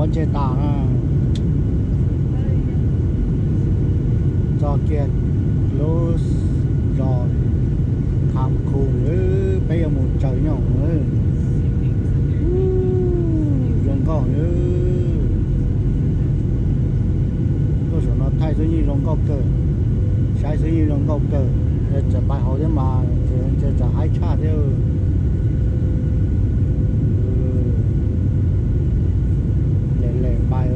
Ntshe tas na. Txog kiag lub zos Kham Khum, peb yuav mus tsaws nyooj. Zoo nkauj. Tuaj saum no thaij xwb yeej zoo nkauj kawg, saib xwb yeej zoo nkauj kawg. Txawm pais hauv thiab mas ntshe tsam haib tshaj thiab. Lem lem pais.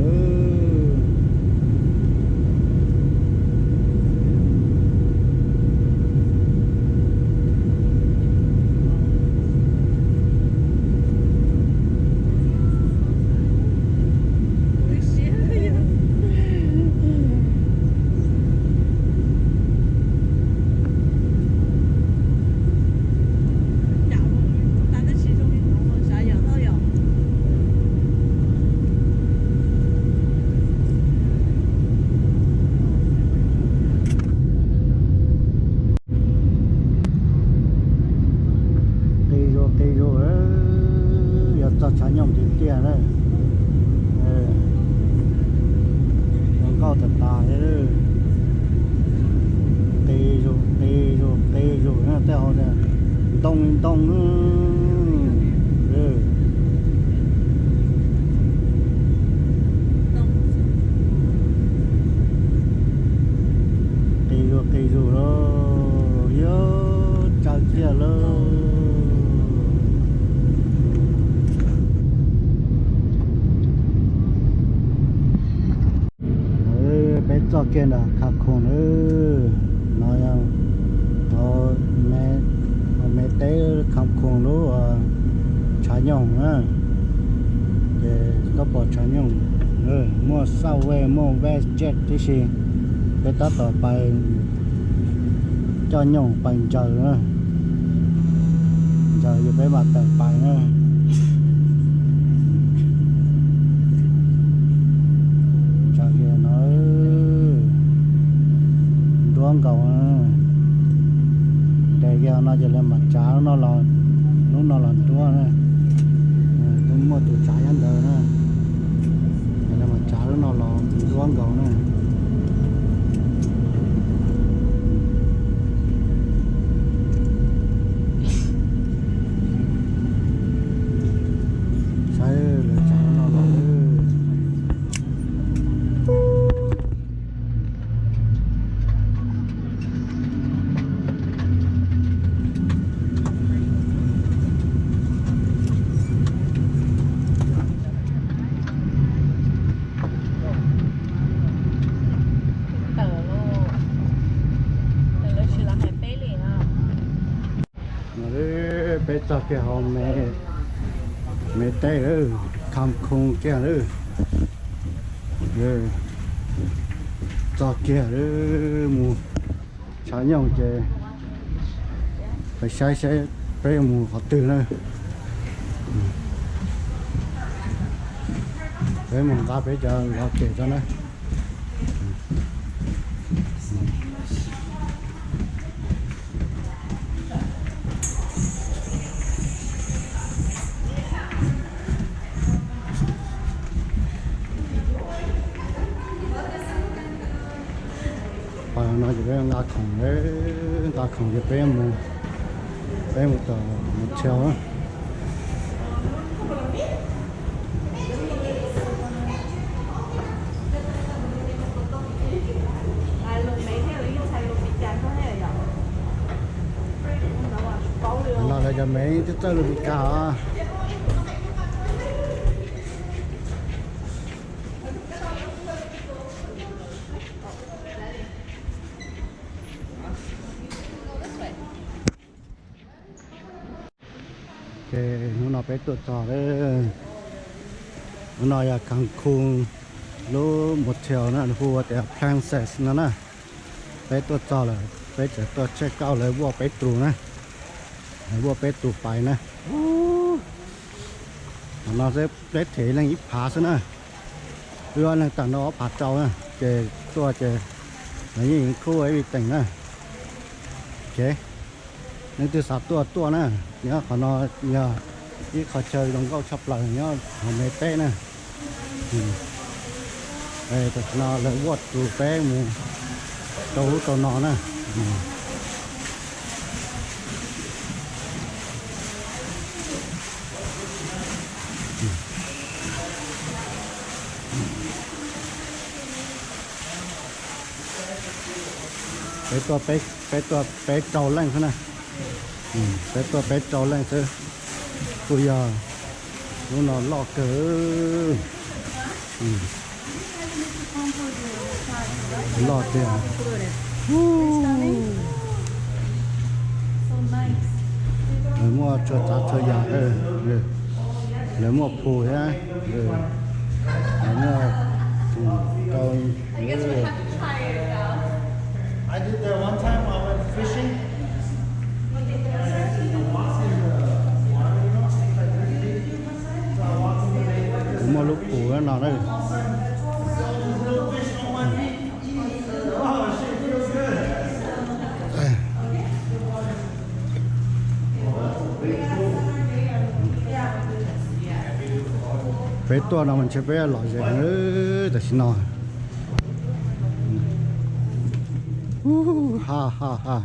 Qis zus qis zus, yog txog tshav nyooj tiag tiag na. Zoo nkauj tas tas li. Qis zus qis zus qis zus, tej hauv ntoo li ntoo. Qis zus qis zus lauj, yuav tsaws kiag lauj. Peb txoj kiag ntawm Kham Khum lawm no, hauv Mes teb Kham Khum lub tshav nyooj na. Ces koj pom tshav nyooj, muaj subway muaj WestJet tib si. Peb tab tom pais coj nyooj pais ntsaws na. Ntsaws ces peb mam tawm pais na. Ntsaws no nruab nkaus. Ces yog no ces lawv mam tsav lub no los, lub no los nruab na. Twb muaj tus tsav nyob ntawd na. Ces lawv mam tsav lub no los nruab nkaus na. Saib lawv tsav lub no los. Peb txog kiag hauv Mes teb lawm, Kham Khum kiag lawm. Txog kiag lawm, mus tshav nyooj ces peb saib saib peb mus qhov twg na. Peb mus nqa peb cov lov kem tso na. Pas no ces peb nqa khoom, nqa khoom ces peb mus, peb mus tom motel. No lawv cov Mes twb txawj lus Meskas os. Ces hnub no peb tuaj txog lawm. Hnub no yog Cancún lub motel na, hu ua tias Princess no na. Peb tuaj txog lawm, peb tseem tuaj check out lawv vuaj peb tus na. Lawv vuaj peb tus pais na. Qhov no peb them leej ib phav xwb na. Wb ob leeg tag nrho ob phav rau na, ces tuaj ces lawv yeej cover everything na. Ok, leej twg xav tuaj tuaj na, nyob qhov no yog ib qho chaw zoo nkauj tshaj plaws nyob hauv Mes teb na. Tam sim no lawv walk through peb mus rau ub rau no na. Peb tuaj peb, peb tuaj peb rau leej xwb na. Peb tuaj peb rau leej xwb. Kuj yog lub no loj kawg. Loj tiag. Lawv muaj txhua tsav txhua yam. Lawv muaj phu thiab. Lawv muaj rau Kuv muaj lub phu no na. Peb tuaj no mas ntshe peb lom zem tam sim no. Ha ha ha.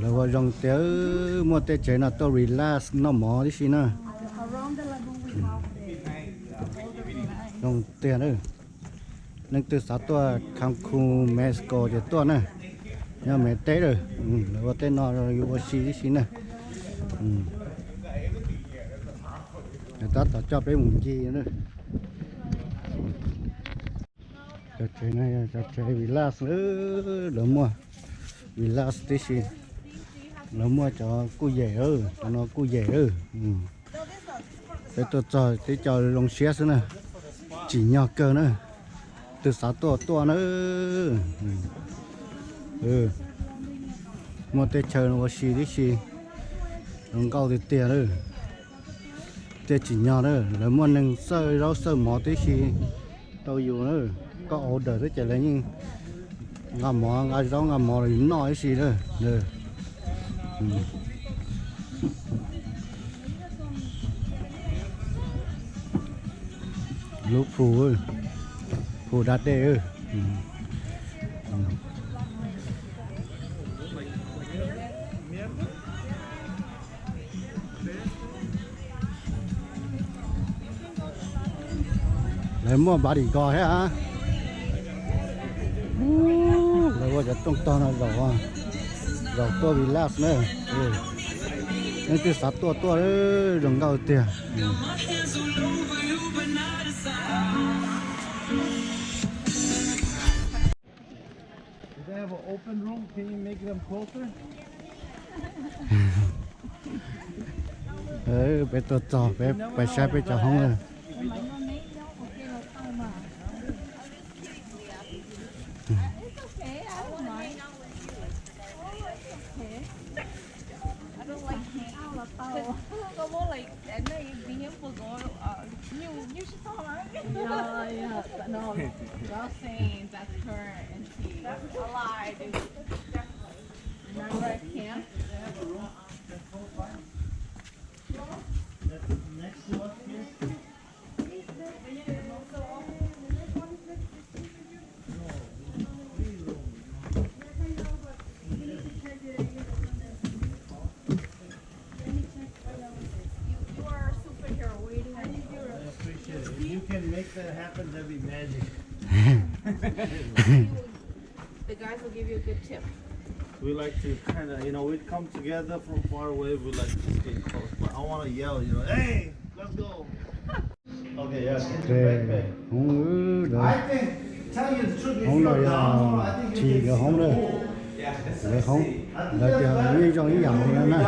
Lawv ua zoo tiag, muaj tej tsev no tuaj relax noj mov tib si na. Zoo tiag na. Leej twg xav tuaj Cancun, Mexico ces tuaj na. Nyob Mev teb lawm, lawv ua tej no yuav ua si tib si na. Lawv tab tom coj peb mus ncig na. Cov tsev no yog cov tsev relax, lawv muaj relax tib si. Lawv muaj cov kuj yem, cov no kuj yem. Peb tuaj txog teb chaws zoo siab xwb na, tsim nyog kawg na. Twg xav tuaj tuaj na. Muaj teb chaws ua si tib si, zoo nkauj tiag tiag na. Thiaj tsim nyog na, lawv muaj neeg xawj zaub xawj mov tib si rau yus na. Koj order xwb ces lawv yeej nqa mov nqa zaub nqa mov los yus noj ib si na. Lub phu, phu da dej. Lawv muaj bodyguard thiab. Lawv ua cov rooj tog no zaum, zaum tuaj relax na. Leej twg xav tuaj tuaj, zoo nkauj tiag. If they have an open room, can you make them closer? Peb tuaj txog peb pais saib peb cov hoob na. I don't like hanging out with Pao. Como like, at night, being able to go, uh, you, you should talk, right? Yeah, yeah, but no, we're all saying that's her and she. That's a lie, dude. Definitely. Remember at camp? That's next to us here. You, you are a superhero. What are you doing? I appreciate it. If you can make that happen, that'd be magic. The guys will give you a good tip. We like to kind of, you know, we come together from far away. We like to stay close, but I want to yell, you know, hey, let's go. Ces hoob, hoob no yog Thi nkawd hoob na. Lawv hoob, lawv tias yeej zoo ib yam li no na.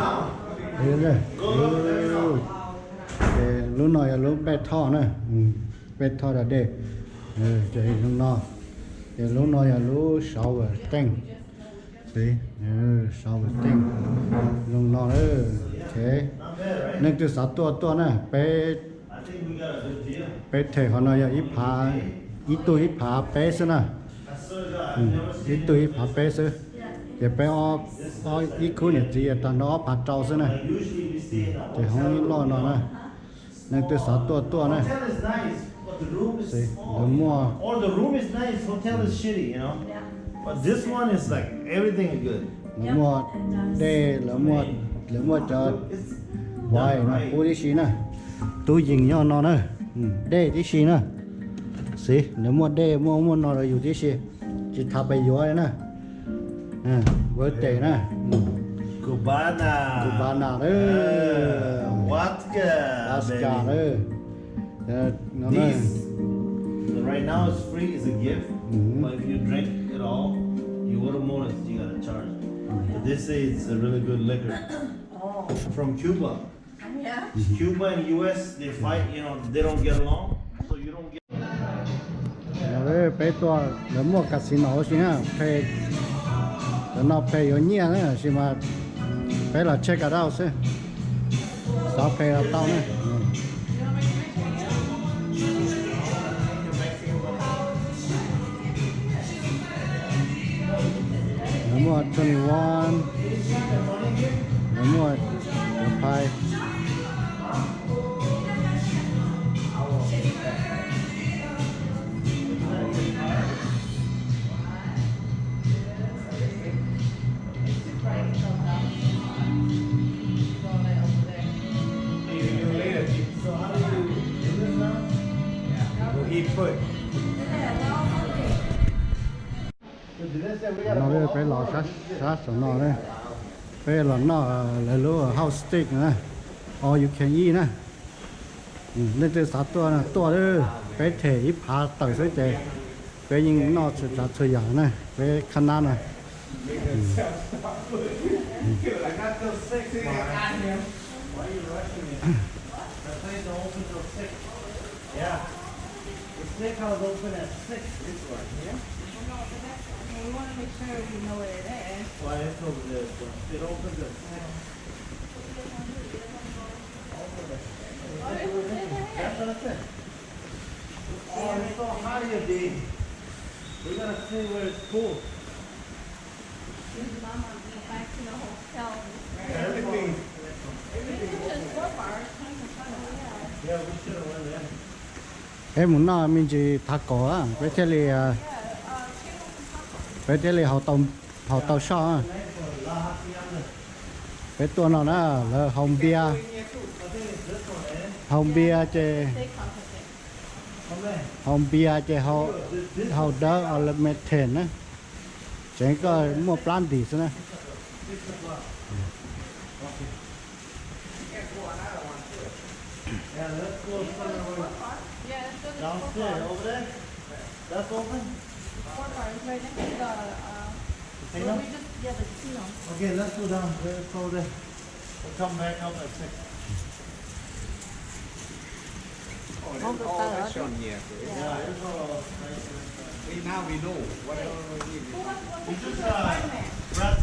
Ces lub no yog lub bed thoj na, bed thoj da dej. Ces zoo no, ces lub no yog lub shower tank. Shower tank zoo no. Ces neeg twg xav tuaj tuaj na, peb, peb them qhov no yog ib phav, ib tug ib phav peb xwb na. Ib tug ib phav peb xwb, ces peb ob, ib khub niam txiv tag nrho ob phav rau xwb na. Ces hoob ib loj no na. Neeg twg xav tuaj tuaj na. Hotel is nice, but the room is Xwb, small. Lawv muaj, Or the room is nice, hotel is shitty, you know? Yeah. But this one is like, everything is good. Lawv muaj dej, lawv muaj, lawv muaj cov It's vaiv done no right. pub tib si na. Tub yees nyob no na. Mm, dej tib si na. Xwb, lawv muaj dej, muaj, muaj no rau yus tib si. Tsis tas pes yuav li na. Vawv tes na. Cubana. Cubana na. Vodka, Vodka baby. Na. No na. This, right now it's free, it's a gift. Mhm. But if you drink it all, you would have noticed you gotta charge. But this is a really good liquor. Oh. From Cuba. Yeah. Cuba and U S, they fight, you know, they don't get along, so you don't get No, peb tuaj lawv muaj casino si na, phe, cov no phe yuav nyiaj na, sis mas peb los check it out xwb. Xav phe los tau na. Lawv muaj twenty one, lawv muaj cov phais. No peb los sab, sab saum no na. Peb los noj lawv lub house steak na, all you can eat na. Leej twg xav tuaj no tuaj, peb them ib phav tawm xwb ces peb yeej noj txhua tsav txhua yam na, peb khab nab na. Yeah. The steakhouse open at six. This one, yeah? We want to make sure we know what it is. Well, it's over there, so it opens at six. That's what I said. Oh, it's so hot here, babe. We gotta stay where it's cool. Mama, go back to the hotel. Everything. Everything. Yeah, we should have went there. Peb mus noj me ntsis tav kom, peb thiaj li, peb thiaj li haus tau, haus tau soj. Peb tuaj no na, lawv haus npias, haus npias ces, haus npias ces haus dawb os lawv me them na, tseev koj muaj plab ntim xwb na. Yeah, let's go somewhere. Yeah, let's go to the Downstairs, over there. That's open? Four bar is right next to the, uh, Casino? Where we just, yeah, the casino. Okay, let's go down. Let's go there. We'll come back up at six. Oh, that's all this one here. Yeah, it's all nice. See, now we know what we need. It's just, uh, bread